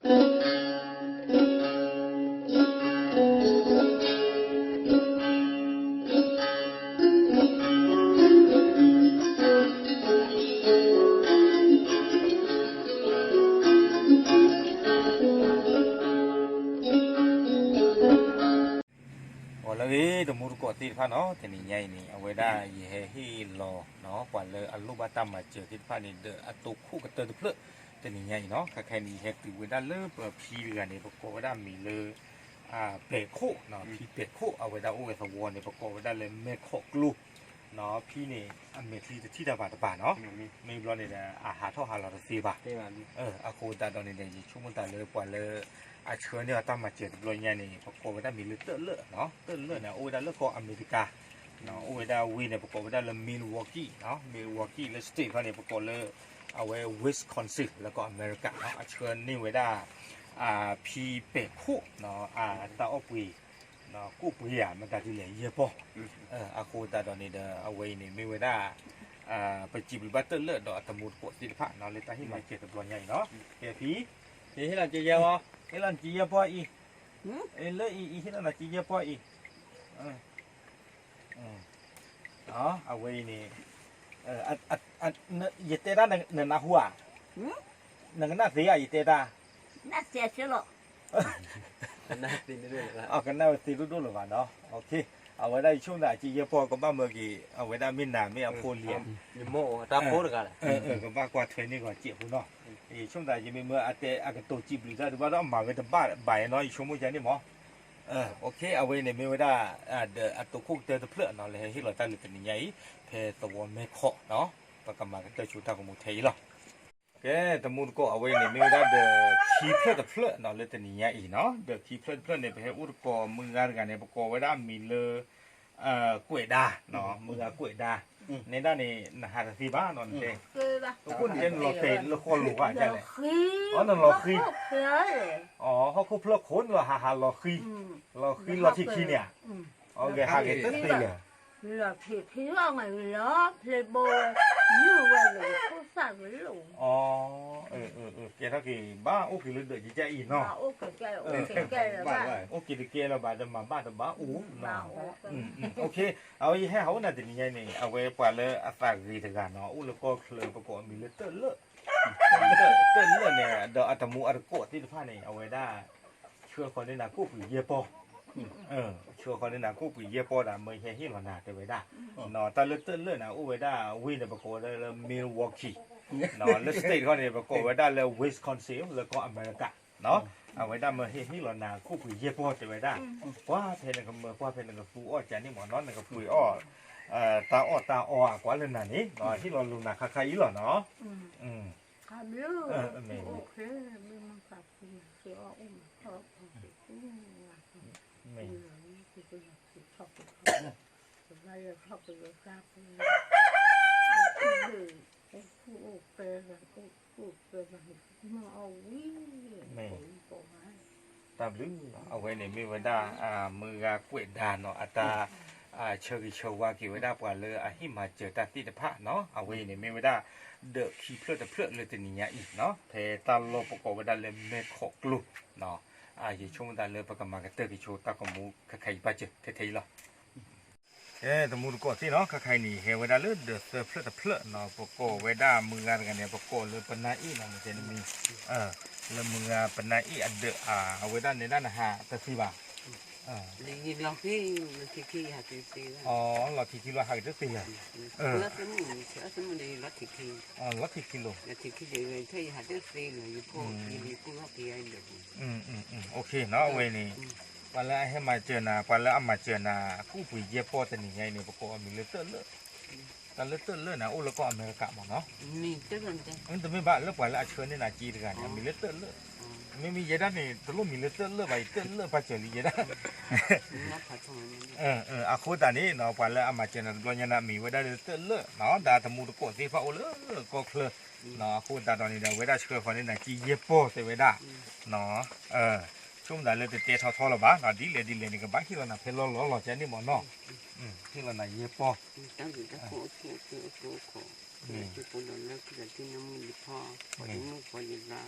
ဂီၤလၢအဂ့ၤ တမူတကိးသ့ၣ်တဖၣ်နီၤ, တနံၤညါအံၤန့ၣ် အဝဲဒၣ်ယဟဲဟ့ၣ်လီၤ ပှၤလၢအလိၣ်ဘၣ်တၢ်မၤစၢၤသ့ၣ်တဖၣ်န့ၣ် ဒီးအတိၢ်ခိၣ်ကတၢၢ်တဖျၢၣ် တနံၤညါအံၤနီၤ, ခဲခဲအံၤန့ၣ် ယဟဲတုၤဝဲဒၣ်လၢပဖံတဂၤန့ၣ် ပကိးဝဲဒၣ်မံၤလၢ ပဲာ်ခိၣ်, ဖံပဲာ်ခိၣ် အဝဲဒၣ်အိၣ်ဝဲသဝီန့ၣ် ပကိးဝဲဒၣ်လၢမဲၢ်ခီးကျိ ဖံန့ၣ် အမဲာ်ချံတထံၣ်တၢ်ဘၣ်တဘၣ်နီၤ, မ့ၢ်ဘျီန့ၣ်ဒီး အဟးထီၣ်ဟးလီၤတသ့ဘၣ်. အဃိသတးဒီးန့ၣ်ဒီး ယဆိကမိၣ်သးလၢပှၤလၢ အဆှၢန့ၢ်အီၤတၢ်မၤစၢၤတဘျီညါန့ၣ် ပကိးဝဲဒၣ်မံၤလၢတၢၣ်လၢၣ်နီၤ, တၢၣ်လၢၣ်န့ၣ် အိၣ်ဝဲဒၣ်လၢကီၢ်အမဲရကၤ, အိၣ်ဝဲဒၣ်ဝ့ၢ်န့ၣ် ပကိးဝဲဒၣ်လၢ Milwaukee, Milwaukee လၢ state ခီန့ၣ် ပကိးလၢ အဝဲ Wisconsin လၢကီၢ်အမဲရကၤနီၤ, အဆှၢန့ၢ်ဝဲဒၣ် ဖံပဲာ်ခိၣ် အတၢ်အီၣ်ပှ့ၤ ကိၣ်ပှ့ၤဧါ မတၤဒ်လဲၣ် ယဲၢ်ပီၢ်, အဃိသတးဒီးန့ၣ်ဒီး အဝဲအံၤန့ၣ် မ့ၢ်ဝဲဒၣ် ပစံးဘျုးဘၣ်တၢၣ်လၢၣ်ဒီးအတမူတကိးသ့ၣ်တဖၣ်နီၤ လၢတၢ်ဟ့ၣ်မၤစၢၤတဘျီညါအံၤနီၤ, ကဲဖံ ဟ့ၣ်လီၤစ့ယဲၢ်ပီၢ်, ဟ့ၣ်လီၤစ့ယဲၢ်ပီၢ်အံၤ, လၢအံၤ အံၤဟ့ၣ်လီၤစ့ယဲၢ်ပီၢ်အံၤ, အဝဲအံၤန့ၣ် ယတဲတၢ်နနၢ်ဟူဧါ, နကနၣ်သ့ဧါ ယတဲတၢ်, ကနၣ်ဝဲသ့ဒိၣ်ဒိၣ်လၢၤဘၣ်နီၤ, အဝဲဒၣ်ယဆိကမိၣ်သး အစ့ယဲၢ်ပီၢ်ကဘၣ်မၢက့ၤ အဝဲဒၣ်မ့ၢ်နၤမ့ၢ်အဖိလံၤဧါ, ကဘၣ်ကွၢ်ထွဲန့ၢ်ဂီၤစဲးဖိနီၤ, ယဆိကမိၣ်သး ယမ့ၢ်မၢအတဲအကတိၤစံးဘျုးတၢ်ဒုးဘၣ်ဒီး အမၤဝဲတဘၣ်ဘၣ်နီၤ ယဆိကမိၣ်ယၤန့ၣ်မး, အဝဲအံၤန့ၣ် မ့ၢ်ဝဲဒၣ် ဒီးအတိၢ်ခိၣ်ကတၢၢ်တဖျၢၣ်နီၤ လၢဟဲဟ့ၣ်လီၤတၢ်လၢတနံၤညါအံၤ ဖဲသဝီမဲၢ်ခီးနီၤ, ပကမၤကတၢၢ်ဆိတၢ်ကမူထဲအံၤလီၤ. ကဲ တမူတကိး အဝဲအံၤန့ၣ် မ့ၢ်ဝဲဒၣ်ဒီးခံဖျၢၣ်တဖျၢၣ်နီၤ လၢတနံၤညါအံၤနီၤ, ဒီးခံဖျၢၣ်တဖျၢၣ်န့ၣ် ပဟဲအိၣ်တကိးမုၢ်ဂၤတဂၤန့ၣ် ပကိးဝဲဒၣ်မံၤလၢ ကွဲးဒါ, မုၢ်ဂၤကွဲးဒါ, နဲဒၣ်န့ၣ် နဟးတသ့ဘၣ်နီၤ, နတဲ, နလီၤတဲာ်လၢဃီလိၤဘၣ်လဲၣ်, အနလီၤဃံ, ဟီၣ်ခိၣ်ဖျၢၣ်ခိၣ်န့ၣ်လီၤဟးဟးလီၤဃံ, လီၤဃံလီၤထံခံန့ၣ်ဧါ, ဟးဂ့ၤတသ့လၢၤ လီၤထံခံလီၤ ဖျ့ဘိဝဲ မုၢ်ဝဲလီၤခိၣ်သၣ်ကလိာ်, ကဲထီၣ်က့ၤ ဘၣ်အိၣ်က့ၤလၢဒၢးကဲအံၤနီၤ, အိၣ်က့ၤတကဲလၢၤဘၣ် ဒီးမၤဘၣ်တဘၣ်အိၣ်, အဝဲယဟဲဟးအိၣ်နၤတနံၤညါန့ၣ် အဝဲပှၤလၢအသးဂ့ၤတဂၤနီၤ အိၣ်လၢကီၢ်ချၢ ပကိးအမံၤလၢတၢၣ်လၢၣ်, တၢၣ်လၢၣ်န့ၣ် ဒီးအတမူအတကိးသ့ၣ်တဖၣ်န့ၣ် အဝဲဒၣ် ဆှၢဃီၤန့ၢ်နၤကိၣ်ပှ့ၤယဲၢ်ပီၢ် ဆှၢဃီၤန့ၢ်နၤကိၣ်ပှ့ၤယဲၢ်ပီၢ်ဒီး မၢယဟဲဟ့ၣ်လီၤနၤတဲဝဲဒၣ်, တၢ်လၢတၢၣ်လၢၣ်န့ၣ် အိၣ်ဝဲဒၣ်ဝ့ၢ်န့ၣ် ပကိးဝဲဒၣ်လၢ Milwaukee, လၢ state ခီန့ၣ် ပကိးဝဲဒၣ်လၢ Wisconsin လၢကီၢ်အမဲရကၤ, အဝဲဒၣ်မၢဟ့ၣ်ဟ့ၣ်လီၤနၤကိၣ်ပှ့ၤယဲၢ်ပီၢ်တဲဝဲဒၣ်, ကွၢ်ဖဲနကမၢ ကွၢ်ဖဲနကသူအီၣ်ကန့ၣ်မ့ၢ်နီၤ နကပှ့ၤအီၣ် တၢ်အီၣ်တၢ်အီအကွၢ်လၢနၤန့ၣ် ဟ့ၣ်လီၤလိာ်နၤခါခါအံၤလီၤနီၤ, မ့ၢ် တၢ်ဘျုး, အဝဲန့ၣ်မ့ၢ်ဝဲဒၣ် မုၢ်ဂၤကွဲးဒါနီၤ အတၢ် ဆၢဂ့ၤဆၢဝါက့ၤဝဲဒၣ်ပှၤလၢအဟ့ၣ်မၤစၢၤတၢ်သ့ၣ်တဖၣ်နီၤ အဝဲအံၤန့ၣ်မ့ၢ်ဝဲဒၣ် ဒီးခံဖျၢၣ်တဖျၢၣ်လၢတနံၤညါအံၤနီၤ ဖဲတၢ်လီၢ်ပကိးဝဲဒၣ်လၢမဲၢ်ခီးကျိနီၤ ယဆိကမိၣ်သးလၢပကမၤကတၢၢ်က့ၤဆိတၢ်ကမူခဲခဲအံၤဘၣ်စၢၤထဲထဲအံၤလီၤ. ကဲ တမူတကိးသ့ၣ်နီၤ ခါခါအံၤန့ၣ် ဟဲဝဲဒၣ်လၢဒီးသၢဖျၢၣ်တဖျၢၣ်နီၤ ပကိးဝဲဒၣ်မုၢ်ဂၤတဂၤန့ၣ် ပကိးလၢပနၢ်အ့ၣ်နီၤ မ့ၢ်တဲနမံၤ လၢမုၢ်ဂၤပနၢ်အ့ၣ်အဒၢး အဝဲဒၣ်နဲဒၣ်နဟးတသ့ဘၣ် လီၤခံခံလီၤဟးက့ၤတသ့လၢၤ လီၤခံခံလီၤ အဝဲန့ၣ် ပှၤလၢအဟဲမၤစၢၤနၤ ပှၤလၢအမၤစၢၤနၤ အကူၣ်ပှ့ၤယဲၢ်ပီၢ်တနံၤညါအံၤန့ၣ် ပကိးအမံၤလၢတၢၣ်လၢၣ် တၢ်လၢတၢၣ်လၢၣ်န့ၣ် အိၣ်လၢကီၢ်အမဲရကၤမ့ၢ်နီၤ တမ့ၢ်ဘၣ်လၢပှၤလၢအဆှၢန့ၢ်နၤက့တဂၤန့ၣ် အမံၤလၢတၢၣ်လၢၣ် မ့မ့ၢ်ယဲဒၣ်န့ၣ် တလိၣ်မံၤလၢတၢၣ်လၢၣ်ဘၣ် ယတၢၣ်လၢၣ်ပာ်စၢၤလံယဲဒၣ် အဃိသတးန့ၣ်နီၤ ပှၤလၢအမၤစၢၤနၤတဘျီညါန့ၣ် အမံၤဝဲဒၣ်လၢတၢၣ်လၢၣ်နီၤ ဒီးတမူတကိးသ့ၣ်တဖၣ်အိၣ်လၢကီၢ်ချၢ အဃိသတးဒီးန့ၣ်ဒီး အဝဲဒၣ်ဆှၢဃီၤန့ၢ်နၤက့ယဲၢ်ပီၢ်တဲဝဲဒၣ် ဆိကမိၣ်သးလၢတတဲထီထီလၢၤဘၣ်နီၤ ဒ်လဲၣ်ဒ်လဲၣ်န့ၣ် ကဘၣ်ဟ့ၣ်လီၤနၤဖဲလီၢ်လီၢ်လီၤကန့ၣ်မ့ၢ်နီၤ ဟ့ၣ်လီၤနၤယဲၢ်ပီၢ် တၢ်ဘျုးတၢ်ဖှိၣ်အထူအထူအထူအထူ လၢပှၤဒီးလၢခံဒီးထံနမုၢ်လံဖီ ပှၤတမုၣ်ပှၤယသး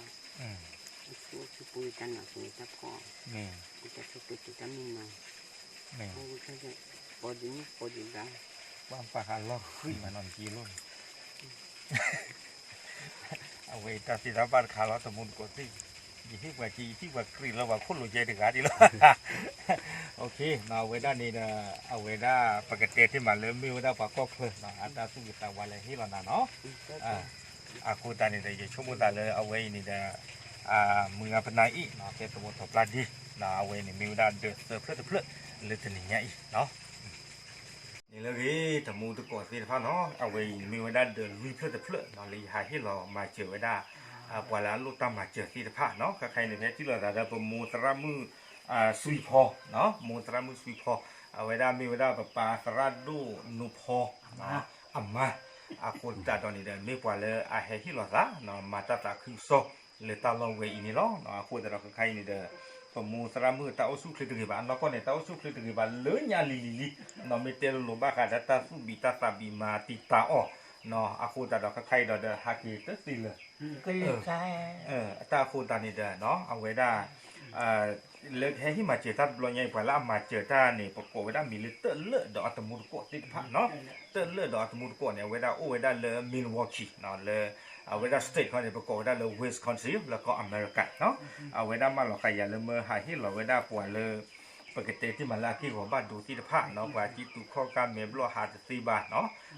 အထူအထူ တၢ်နးဖိတၢ်ဖှီၣ်, တၢ်ဆိကတၢၢ်တၢ်မုၢ်မၤ, မ့ၢ်, ပီဒံမုၣ်ပီဒံဘါ, ပှၤပာ်ဃာ်လီၤဃံးမးနီၤ နက့လိၣ်န့ၣ်, အဝဲအံၤတၢ်သ့တၢ်ဘၣ်တခါလီၤ တမူတကိးသ့ၣ်, ယဟ့ၣ်ပှၤက့ ယဟ့ၣ်ပှၤကြ့လၢပှၤခိၣ်လိာ်ကဲတဂၤဒ်လီၤ, အဝဲဒၣ်န့ၣ်ဒီး အဝဲဒၣ် ပကတဲတ့ၢ်မးလၢမ့ၢ်ဝဲဒၣ်ပှၤကီၢ်ချၢနီၤ အတၢ်သူၣ်ဂ့ၤသးဝါလၢဟ့ၣ်လီၤနၤနီၤ အဃိသတးန့ၣ်ဒီး ယဆိကမိၣ်သးလၢအဝဲအံၤန့ၣ်ဒီး မုၢ်ဂၤပနၢ်အံၤနီၤ ဖဲသဝီထီၣ်ပျၢ်ဒ့ အဝဲအံၤန့ၣ်မ့ၢ်ဝဲဒၣ်ဒၢးသၢဖျၢၣ်တဖျၢၣ်လၢတနံၤညါအံၤနီၤ န့ၣ်လၢဂ့ၤ တမူတကိးသ့ၣ်တဖၣ်နီၤ အဝဲအံၤန့ၣ်မ့ၢ်ဝဲဒၣ်ဒၢးလွံၢ်ဖျၢၣ်တဖျၢၣ်နီၤ လၢယဟးဟ့ၣ်လီၤမၤစၢၤဝဲဒၣ် ပှၤလၢအလိၣ်တၢ်မၤစၢၤသ့ၣ်တဖၣ်နီၤ ခဲခါအံၤန့ၣ် ဖဲထံၣ်လိာ်သးဒီးပမိၢ်သရၣ်မုၣ် စွံဖီ, မိၢ်သရၣ်မုၣ်စွံဖီ, အဝဲဒၣ်မ့ၢ်ဝဲဒၣ်ပပၢ်သရၣ်ဒိၣ်နိဖီ အမါ, အဃိသတးဒီးန့ၣ်ဒီး မ့ၢ်ပှၤလၢအဟဲဟ့ၣ်လီၤသး မၤတၢ်သးခုကစီၣ်လၢတၢ်လီၢ်ဝဲအံၤန့ၣ်လီၤ. အဃိသတးဒီးခဲခါအံၤန့ၣ်ဒီး ပမိၢ်သရၣ်မုၣ်တၢ်အိၣ်ဆူၣ်ချ့တဂ့ၤဘၣ် အနီၢ်ကီၢ်န့ၣ် တၢ်အိၣ်ဆူၣ်ချ့တဂ့ၤဘၣ် လၢညါလံၤလံၤလံ, မ့ၢ်တဲလိၤလိၤဘၣ်ဃးဒီးတၢ်သူၣ်ဘံၣ်တၢ်သးဘံၣ်မၤတံာ်တာ်အီၤ, အဃိသတးဒီးခဲခါအံၤဒီးဒီးဟးက့ၤတသ့လၢၤ အတၢ်အဃိသတးန့ၣ်ဒီး အဝဲဒၣ် လၢကဟဲဟ့ၣ်မၤစၢၤတၢ်တဘျီညါအံၤ ပှၤလၢအမၤစၢၤတၢ်န့ၣ် ပကိးဝဲဒၣ်မံၤလၢတၢၣ်လၢၣ်ဒီးအတမူတကိးသ့ၣ်တဖၣ်နီၤ, တၢၣ်လၢၣ်ဒီးအတမူတကိးန့ၣ် အဝဲဒၣ်အိၣ်ဝဲဒၣ်လၢ Milwaukee လၢ အဝဲဒၣ် state ခီန့ၣ် ပကိးဝဲဒၣ်လၢ Wisconsin လၢကီၢ်အမဲရကၤနီၤ, အဝဲဒၣ်မၢလီၤဃာ်ယၤလၢမၢဟးဟ့ၣ်လီၤဝဲဒၣ်ပှၤလၢ ပကတဲတ့ၢ်မးလၢအက့ၢ်ဂီၤဘၣ်ဒိသ့ၣ်တဖၣ်နီၤ, ပှၤကံသူၣ်ခီၣ်ကါမဲာ်ဘျီၣ်ဟး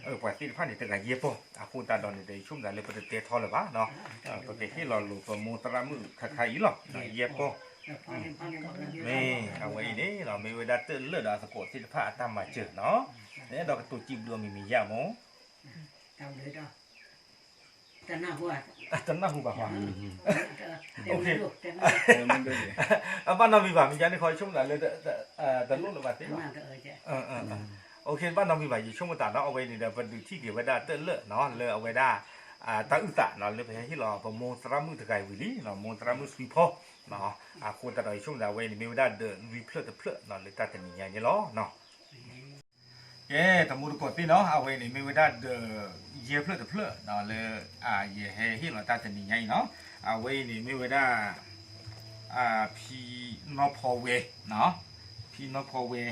တသ့ဘၣ်နီၤ, ပှၤသ့ၣ်တဖၣ်န့ၣ် တဂၤယဲၢ်ပီၢ်, အဃိသတးဒီးန့ၣ်ဒီး ယဆိကမိၣ်သးလၢပတတဲထီလၢၤဘၣ်နီၤ, ပကဟ့ၣ်လီၤလိာ်ပမိၢ်သရၣ်မုၣ်ခါခါအံၤလီၤ, ယဲၢ်ပီၢ်, မ့ၢ်အဝဲအံၤန့ၣ် မ့ၢ်ဝဲဒၣ်တၢၣ်လၢၣ်ဒီးအသကိးသ့ၣ်တဖၣ်အတၢ်မၤစၢၤနီၤ, ဒီးကတိၤစံးဘျုးအမံၤမံၤယါမ့ၢ် တနၢ်ဟူဘၣ်, အဘၣ်နီတမံၤဘၣ် မ့ၢ်ယါန့ၣ်ခီ ယဆိကမိၣ်သးလၢ တလိၣ်လၢၤဘၣ်သ့ၣ်, ဘၣ်နီတမံၤဘၣ် ယဆိကမိၣ်သးနီၤ အဝဲန့ၣ်ဒီး ပဒုးထံၣ်က့ၤဝဲဒၣ်တၢၣ်လၢၣ်နီၤ လၢအဝဲဒၣ် တၢ်အုၣ်သးနီၤ လၢပဟဲဟ့ၣ်လီၤပမိၢ်သရၣ်မုၣ်တဂၤအံၤဝံၤလံနီၤ မိၢ်သရၣ်မုၣ်စွံဖီ, အဃိသတးဒီး ယဆိကမိၣ်သးဝဲအံၤန့ၣ် မ့ၢ်ဝဲဒၣ်ဒၢးလွံၢ်ဖျၢၣ်တဖျၢၣ်နီၤ လၢတၢ်တနံၤညါအံၤန့ၣ်လီၤ. ကဲ တမူတကိးသ့ၣ်နီၤ အဝဲအံၤန့ၣ် မ့ၢ်ဝဲဒၣ်ဒၢးယဲၢ်ဖျၢၣ်တဖျၢၣ်နီၤ လၢ ယဟဲဟ့ၣ်လီၤတၢ်တနံၤညါအံၤနီၤ အဝဲအံၤန့ၣ် မ့ၢ်ဝဲဒၣ် ဖံနီၢ်ဖီဝဲ, ဖံနီၢ်ဖီဝဲ,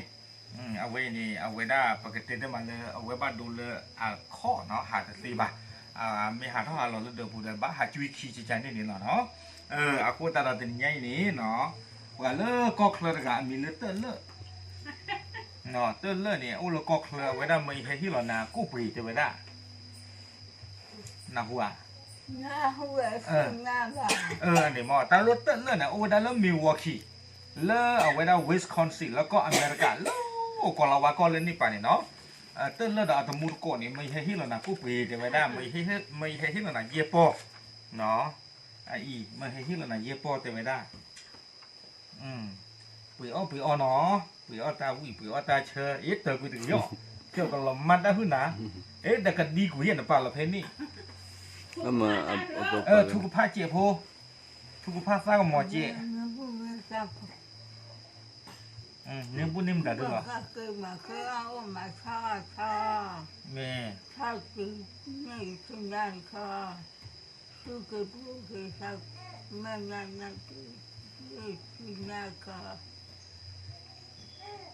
အဝဲအံၤန့ၣ် အဝဲဒၣ်ပကတဲတ့ၢ်မးလၢ အဝဲဘၣ်ဒိလၢအခီၣ်နီၤ ဟးတသ့ဘၣ်, မ့ၢ်ဟးထီၣ်ဟးလီၤလၢဒၢးပူၤဒီး ဘၣ်ဟးကွံခံကကန့ၣ်န့ၣ်လီၤနီၤ, အဃိသတးဒီးတနံၤညါအံၤန့ၣ်နီၤ ပှၤလၢကီၢ်ချၢတဂၤအမံၤလၢတၢၣ်လၢၣ် တၢၣ်လၢၣ်န့ၣ် အိၣ်လၢကီၢ်ချၢ အဝဲဒၣ်မ့ၢ်ယဟဲဟ့ၣ်လီၤနၤကိၣ်ပှ့ၤတဲဝဲဒၣ်, နၢ်ဟူဧါ, န့ၣ်မ့ၢ် တၢ်လၢတၢၣ်လၢၣ်န့ၣ် အိၣ်ဝဲဒၣ်လၢ Milwaukee လၢအဝဲဒၣ် Wisconsin လၢကီၢ်အမဲရကၤ လၢအိၣ်ကီၢ်လီၤဝါကီၢ်လၢန့ၣ်ပၤန့ၣ်နီၤ, တၢၣ်လၢၣ်ဒီးအတမူတကိးန့ၣ် မ့ၢ်ယဟဲဟ့ၣ်လီၤနၤကိၣ်ပှ့ၤတဲဝဲဒၣ်, မ့ၢ်ယဟဲဟ့ၣ်လီၤနၤယဲၢ်ပီၢ်, အအံၤ မ့ၢ်ဟဲဟ့ၣ်လီၤနၤယဲၢ်ပီၢ်တဲဝဲဒၣ် ပှ့ၤအီၣ်ပှ့ၤအီနီၤ, ပှ့ၤအီၣ်တၢ်ဝံၣ်ပှ့ၤအီၣ်တၢ်ဆၢ, အ့ၣ်တၢ်ကွံတကယီၣ်, ကၠီကလီၤမၢ်တၢ်ဟုၣ်နၤ, အ့ၣ်တကဒံကွံာ်ယဲၢ်နပာ်လီၤဖဲန့ၣ်, ထူကဖၣ်စဲးဖိ, ထူကဖၣ်သၣ်ကမီၤစဲး, န့ၣ်ဘူၣ်န့ၣ်မတၤဒုလီၤ,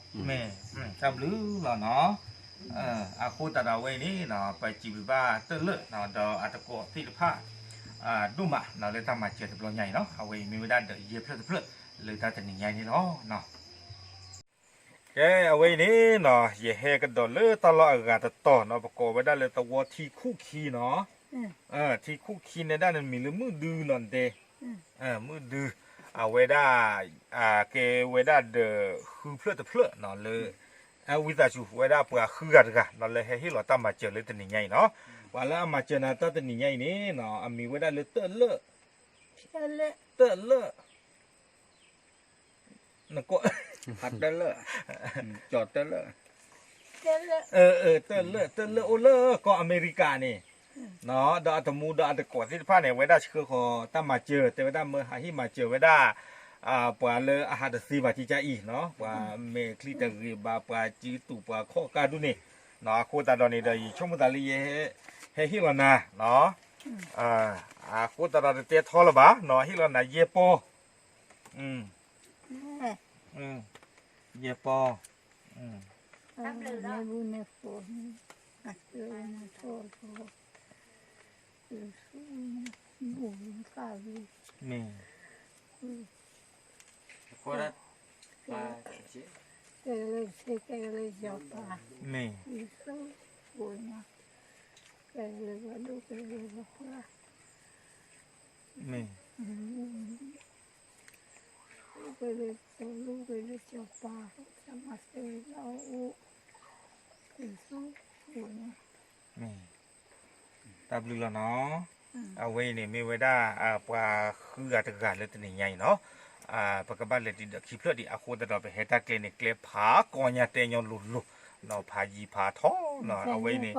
မ့ၢ် မ့ၢ် တၢ်ဘျုးလီၤနီၤ, အဃိသတးဒီးအဝဲအံၤန့ၣ် ပစံးဘျုးဘၣ်တၢၣ်လၢၣ်ဒီးအတကိးသ့ၣ်တဖၣ် ဒိၣ်မးလၢတၢ်မၤစၢၤတဘျီညါအံၤနီၤ, အဝဲအံၤမ့ၢ်ဝဲဒၣ်ဒီးယဲၢ်ဖျၢၣ်တဖျၢၣ်လၢတၢ်တနံၤညါအံၤန့ၣ်လီၤ. ကဲ အဝဲအံၤန့ၣ်နီၤ ယဟဲကဒီးလၢတၢ်လီၢ်အဂၤတတီၤနီၤ ပကိးဝဲဒၣ်လၢသဝီထံခိၣ်ခံနီၤ, ထံခိၣ်ခံန့ၣ်ဒၣ်န့ၣ်မံၤလၢမုၢ်ဒုနီၤတဲ, မုၢ်ဒု, အဝဲဒၣ် ကဲဝဲဒၣ်ဒီးဃုဖျၢၣ်တဖျၢၣ်နီၤလၢ ဝံသးစူၤဝဲဒၣ်ပှၤဃုဂၤတဂၤနီၤ လၢဟဲဟ့ၣ်လီၤတၢ်မၤစၢၤလၢတနံၤညါအံၤနီၤ, ပှၤလၢအမၤစၢၤနၤတၢ်တနံၤညါအံၤန့ၣ်နီၤ အမံၤဝဲဒၣ်လၢတၢၣ်လၢၣ်, တၢၣ်လၢၣ် နကိး, တၢၣ်လၢၣ်, ကၠီၤတၢၣ်လၢၣ်, တၢၣ်လၢၣ်, တၢၣ်လၢၣ်အိၣ်လၢကီၢ်အမဲရကၤန့ၣ်, ဒီးအတမူဒီးအတကိးသ့ၣ်တဖၣ်န့ၣ် အဝဲဒၣ်ဆှၢဃီၤတၢ်မၤစၢၤ တဲဝဲဒၣ်မၢဟးဟ့ၣ်မၤစၢၤဝဲဒၣ် ပှၤလၢအဟးတသ့ဘၣ်ကကါအံၤနီၤ, ပှၤမဲာ်ချံတဂ့ၤဘၣ် ပှၤစုတူာ်ပှၤခီၣ်ကါဒူၣ်န့ၣ်, အဃိသတးဒီးန့ၣ်ဒီး ယဆိကမိၣ်သးလၢယဟဲဟ့ၣ်လီၤနၤ, အဃိသတးဒီးတတဲထီလၢၤဘၣ်နီၤ, ဟ့ၣ်လီၤနၤယဲၢ်ပီၢ် ယဲၢ်ပီၢ်, အဘုန့ၣ်ဖိန့ၣ်, အဘုန့ၣ်ဖိ, ယဆူန့ၣ်, ဘူၣ်ဃာ်ဝံၤ, မ့ၢ်, ကဲလၢဆ့ကဲလၢစီၤပၤ, မ့ၢ်, ယဆူ, ဖိန့ၣ်, ကဲလၢပှၤဒိၣ်ကဲလၢပှၤပှၢ်, မ့ၢ် ကဲလၢစီၤလူကဲလၢစီၤပၤ, တၢ်မၤစၢၤလၢအအိၣ်, ကဲဆူ, ဖိန့ၣ်, မ့ၢ်, တၢ်ဘျုးလီၤနီၤ, အဝဲအံၤန့ၣ် မ့ၢ်ဝဲဒၣ် ပှၤဃုဂၤတဂၤလၢတနံၤညါအံၤနီၤ, ပကဘၣ်လဲၤတုၤဒီးခံဖျၢၣ်ဒံး အဃိသတးဒီး ပဟဲတၢ်ကျဲန့ၣ် ကျဲဖးကီညါတဲညီလိၤလိၤ, နီၤဖးယံၤဖးထီနီၤ, အဝဲအံၤန့ၣ်,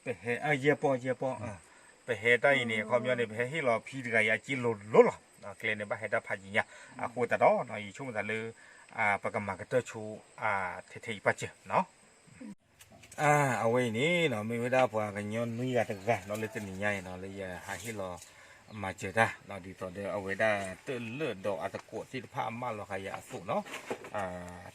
ပဟဲ, ယဲၢ်ပီၢ်, ယဲၢ်ပီၢ်, ပဟဲတၢ်အံၤန့ၣ် အခီပညီန့ၣ် ပဟဲဟ့ၣ်လီၤဖံတဂၤအံၤအစ့လိၤလိၤလီၤ, ကျဲန့ၣ်ဘၣ်ဟဲတၢ်ဖးယံၤညါ, အဃိသတးဒီး ယဆိကမိၣ်သးလၢ ပကမၤကတၢၢ်ဆိ ထဲထဲအံၤပၢ်စၢၤနီၤ. အဝဲအံၤန့ၣ်နီၤ မ့ၢ်ဝဲဒၣ်ပှၤကညီနွံဂၤတဂၤနီၤ လၢတနံၤညါအံၤနီၤ လၢယဟးဟ့ၣ်လီၤမၤစၢၤတၢ်နီၤ ဒ်သိးဒီးအဝဲဒၣ်တၢ်လၢာ်ဒီးအသကိးသ့ၣ်တဖၣ်အမၢလီၤဃာ်ယၤအသိးနီၤ,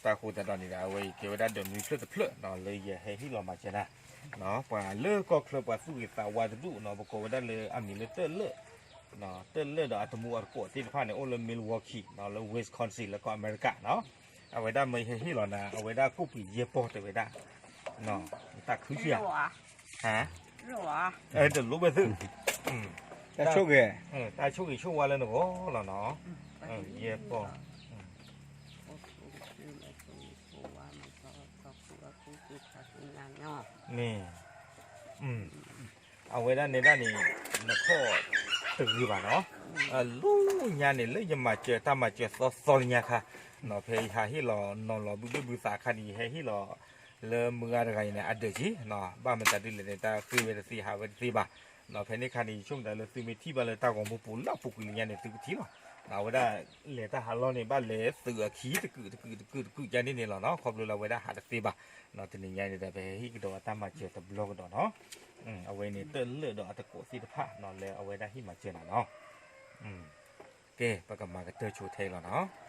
တၢ်ဃိသတးဒီးန့ၣ်ဒီး အဝဲအံၤကဲဝဲဒၣ်ဒီးနွံဖျၢၣ်တဖျၢၣ်နီၤ လၢယဟဲဟ့ၣ်လီၤမၤစၢၤတၢ်, ပှၤလၢကီၢ်ချၢပှၤသူၣ်ဂ့ၤသးဝါတဒူၣ်နီၤ ပကိးဝဲဒၣ်လၢအမံၤလၢတၢ်လၢာ် တၢ်လၢာ်ဒီးအတမူအသကိးသ့ၣ်တဖၣ်န့ၣ် အိၣ်လၢMilwaukeeနီၤ လၢWisconsinလၢကီၢ်အမဲရကၤနီၤ, အဝဲဒၣ်မ့ၢ်ယဟဲဟ့ၣ်လီၤနၤ အဝ�ဒၣ်ကိၣ်ပှ့ၤယဲၢ်ပီၢ်တဲဝဲဒၣ်, တၢ်ခုဆံဧါ, တလိၣ်ဘၣ်သု, တၢ်ဆိၣ်ဂ့ၤ, တၢ်ဆိၣ်ဂ့ၤဆိၣ်ဝါလၢနဂီၢ်လီၤနီၤ, ယဲၢ်ပီၢ် မ့ၢ်, အဝဲဒၣ်နဲဒၣ်န့ၣ် နခီၣ်တဂ့ၤဘၣ်နီၤ, လၢညါန့ၣ် လၢယမၤစၢၤတၢ်မၤစၢၤသီသီလၢညါခါ, ဖဲယဟးဟ့ၣ်လီၤနီၤလီၤဘုဘ့ၣ်ဘုသးအခါန့ၣ် ယဟဲဟ့ၣ်လီၤလၢမုၢ်ဂၤတဂၤအံၤန့ၣ် အဒၢးက့ၤ, ဘၣ်မတၤဒ်လဲၣ်န့ၣ် တၢ်ဃ့ဝဲတသ့ဟးဝဲတသ့ဘၣ်, ဖဲန့ၣ်အခါန့ၣ် ယဆိကမိၣ်တၢ်လၢသုမ့ၢ်ထံၣ်ဘၣ်လၢတၢ်ဂီၤမူပူၤလၢအပူၤကွံာ်လၢညါန့ၣ် သုကထံၣ်လီၤ, အဝဲဒၣ်လဲၤတၢ်ဟးလီၢ်န့ၣ် ဘၣ်လဲၤသုးအခံတကုာ်တကုာ်တကုာ်တကုာ်ကန့ၣ်န့ၣ်လီၤနီၤ, ခီဖျိလၢအဝဲဒၣ်ဟးတသ့ဘၣ်, တနံၤညါန့ၣ်ဒီး ပဟဲဟ့ၣ်ကဒီးအတၢ်မၤစၢၤတဘျီကဒီးနီၤ, အဝဲန့ၣ်တၢ်လၢာ်ဒီးအသကိးသ့ၣ်တဖၣ်နီၤ လၢအဝဲဒၣ်ဟ့ၣ်မၤစၢၤနၤနီၤ, ကဲ ပကမၤကတၢၢ်ဆိထဲလီၤနီၤ.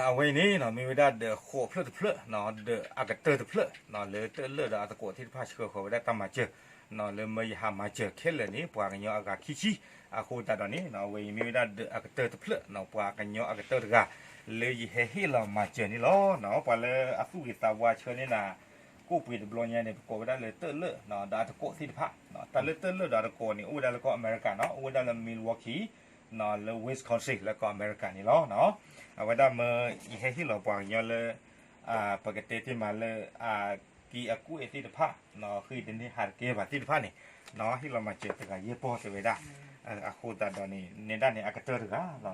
အဝဲအံၤန့ၣ်နီၤ မ့ၢ်ဝဲဒၣ်ဒီးဃိးဖျၢၣ်တဖျၢၣ်နီၤ ဒီးအကတၢၢ်တဖျၢၣ်နီၤ လၢတၢ်လၢာ်ဒီးအသကိးသ့ၣ်တဖၣ်ဆှၢဃီၤဝဲဒၣ်တၢ်မၤစၢၤနီၤ လၢမၢယဟးမၤစၢၤခဲလၢာ်န့ၣ် ပှၤကညီအဂၤခံဆံ, အဃိသတးဒီးန့ၣ်နီၤ အဝဲအံၤမ့ၢ်ဝဲဒၣ်ဒီးအကတၢၢ်တဖျၢၣ်နီၤ ပှၤကညီအကတၢၢ်တဂၤ လၢယဟဲဟ့ၣ်လီၤမၤစၢၤန့ၣ်လီၤနီၤ, ပှၤလၢအသူၣ်ဂ့ၤသးဝါဆှၢန့ၢ်နၤ ကိၣ်ပှ့ၤတဘျီညါန့ၣ် ပကိးဝဲဒၣ်လၢတၢ်လၢာ်နီၤ ဒီးအသကိးသ့ၣ်တဖၣ်နီၤ, တၢ်လၢတၢ်လၢာ်ဒီးအသကိးန့ၣ် အိၣ်ဝဲဒၣ်လၢကီၢ်အမဲရကၤနီၤ အိၣ်ဝဲဒၣ်လၢ Milwaukee နီၤ လၢ Wisconsin လၢကီၢ်အမဲရကၤန့ၣ်လီၤနီၤ, အဝဲဒၣ်မၢယဟဲဟ့ၣ်လီၤပှၤကညီလၢ ပကတဲတ့ၢ်မးလၢ က့ၤအကူၣ်အဲၣ်သ့ၣ်တဖၣ်နီၤ ဃ့တန့ၢ်ဟးတကဲဘၣ်သ့ၣ်တဖၣ်န့ၣ်နီၤ ဟ့ၣ်လီၤမၤစၢၤတဂၤယဲၢ်ပီၢ်တဲဝဲဒၣ်, အဃိသတးဒီးန့ၣ် နဲဒၣ်န့ၣ် အကတၢၢ်တဂၤလီၤ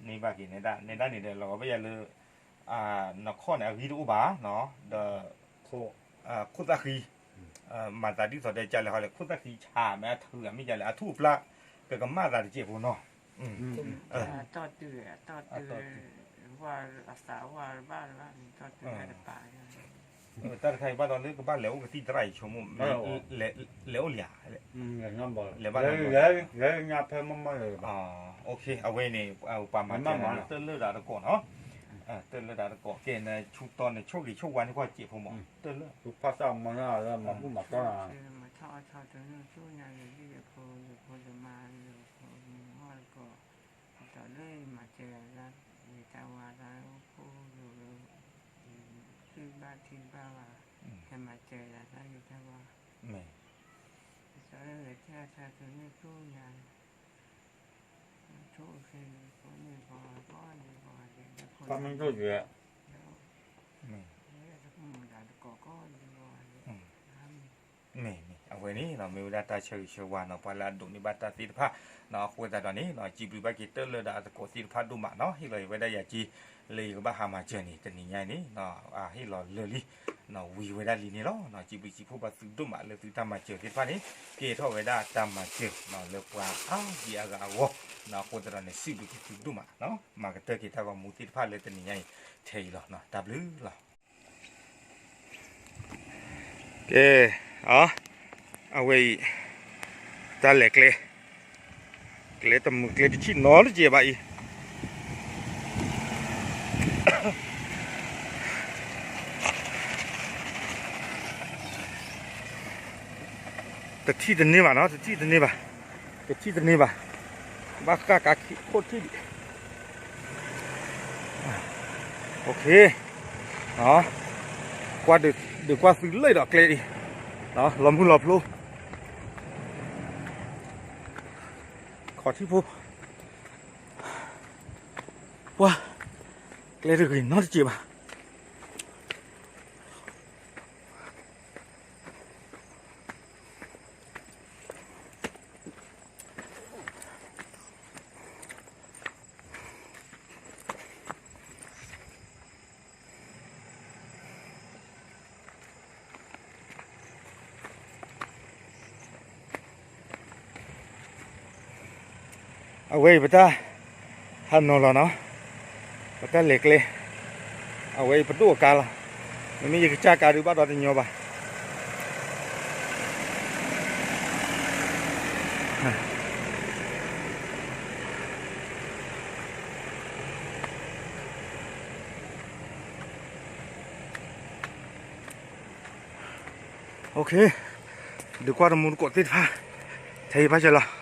နီၤ, န့ၢ်ဘၣ်က့ၤနဲဒၣ် နဲဒၣ်န့ၣ်ဒီး လီၤဂီၤဘၣ်ယၤလၢ နခီၣ်န့ၣ် အဂံၢ်တအိၣ်ဘၣ်နီၤ ဒီး ခိၣ်သၣ်ဃံ မၤသးဒ်သိးဒီးကလဲၣ်ဟီလဲၣ် ခိၣ်သၣ်ဃံဆးမ့ၢ်အထုးမ့ၢ်ကလဲၣ် အထူၣ်အပျၢ် ကကမၣ်သးတစဲးဖိနီၤ, တၢ်တခါအံၤဘၣ်ဒီးလၢကဘၣ်လဲၤအိၣ်ကသံၣ်သရၣ်အံၤဆိကမိၣ် လဲၤအိၣ်လံဧါ, လဲၤဘၣ် အဝဲန့ၣ် ပှၤမၤစၢၤနၤလၢတၢ်လၢာ်ဒီးအသကိးနီၤ, တၢ်လၢာ်ဒီးအသကိး ကဲနဆူတီန့ၣ်ဆိၣ်ဂ့ၤဆိၣ်ဝါန့ၢ်ကွၢ်စဲးဖိမး တၢ်လၢာ် ဖုဖၣ်သၣ်မၤနၢ်လၢမၤဘူၣ်မၤတီၢ်နၤ မၤထီၣ်အီၣ်ထီၣ်တနုာ်ဆူညါလၢယဖိယဖိယမါယဖိမုၣ်ဟီၣ်တကိး, ဒ်သိးလၢယမၤစၢၤယၤ ယတၢ်ဝါတၢ်အိၣ်ဖှိၣ်ယိၤလၢ ယထုဘၣ်ထံဘၣ်ဝါ, ဟဲမၤစၢၤယၤတၢ်ဂ့ၤတၢ်ဝါ, ဒ်သိးလၢယထံၣ်အထါတနုာ်ဆူညါ ဆိၣ်ဂ့ၤဖိန့ၢ်ပှၤကိးဒံကိးဂၤဒဲးလၢဖိန့ၣ်, လၢတၢ်မုၢ်မတၤတကိးကိးဒံကိးဂၤဒဲး, မ့ၢ်မ့ၢ် အဝဲန့ၣ်နီၤ မ့ၢ်ဝဲဒၣ်တၢ်ဆၢဂ့ၤဆၢဝါနီၤ ပှၤလၢအဒိးန့ၢ်ဘၣ်တၢ်သ့ၣ်တဖၣ်နီၤ အဃိသတးဒီးန့ၣ်နီၤ စံးဘျုးဘၣ်က့ၤတၢ်လၢာ်ဒီးအသကိးသ့ၣ်တဖၣ်ဒိၣ်မးနီၤ ဟ့ၣ်လီၤဝဲဒၣ်ယၤက့ၤ လၢယကဘၣ်ဟးမၤစၢၤန့ၣ် တနံၤညါအံၤန့ၣ်နီၤ ဟ့ၣ်လီၤလၢာ်လံနီၤ ဝံၤဝဲဒၣ်လံန့ၣ်လီၤနီၤ စံးဘျုးစံးဖှိၣ်ဘၣ်သုဒိၣ်မးလၢသုတၢ်မၤစၢၤသ့ၣ်တဖၣ်န့ၣ် ကဲထီၣ်ဝဲဒၣ်တၢ်မၤစၢၤနီၤ လၢပှၤအါဒံအါဂၤအဂီၢ်နီၤ အဃိသတးဒီးန့ၣ် စံးဘျုးက့ၤသုဒိၣ်မးနီၤ မၤကတၢၢ်က့ၤတၢ်ဂီၤမူသ့ၣ်တဖၣ်လၢတနံၤညါအံၤ ထဲအံၤလီၤနီၤ တၢ်ဘျုးလီၤ. ကဲ, အဝဲအံၤ တၢ်လဲၤကျဲ, ကျဲတမုာ်ကျဲတဆံၣ်နီတစဲးဘၣ်အံၤ, တထံၣ်တန့ၢ်ဘၣ်နီၤ, တထံၣ်တန့ၢ်ဘၣ်, တထံၣ်တန့ၢ်ဘၣ်, ဘၣ်ဃၣ်ကးခံခိၣ်ထံၣ်ဒံး, ကွၢ်ဒုးကွၢ်သုလၢဒီးကျဲ, လီၤမုၢ်လီၤဖျိ, ခီၣ်ထံးဖိ, ပှၤ, ကျဲတဂ့ၤနီတစဲးဘၣ်. အဝဲအံၤပတၢ်ဟးနီၤလီၤနီၤ, ပတၢ်လဲၤကျဲ, အဝဲအံၤပဒိၣ်အကါလီၤ, မ့မ့ၢ်ယကစၢ်ကါဒုးဘၣ်ဒီးတညီဘၣ်. OK, ဒုးကွၢ်တမူတကိးသ့ၣ်တဖၣ်, ထဲအံၤဘၣ်စၢၤလီၤ.